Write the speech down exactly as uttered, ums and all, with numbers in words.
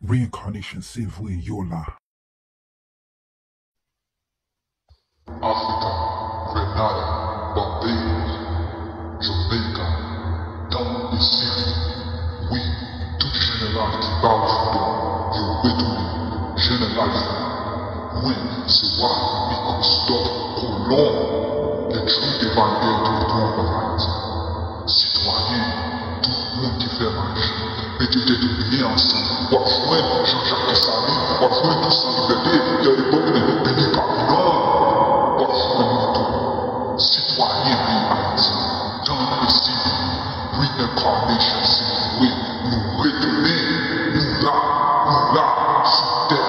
Reincarnation, se vre, yo la. Africa, Grenada, Barbados, Jamaica, down the city. Wi, tout jeneral ki ba w fouda, yo retounen. Jeneral, mwen se wa Louis Christophe Colomb, the true divider of the Ayiti. Sitwayen, tout moun ki fè maji, mete tèt ou byen ansanm, w ap jwenn Jean-Jacques Dessalines, w ap jwenn Toussaint Louverté, Garibaldi, Benny Papillon, w ap jwenn nou tou. Sitwayen peyi Ayiti, down the city, reincarnation, se vre, nou retounen, nou la, nou la, sou tè.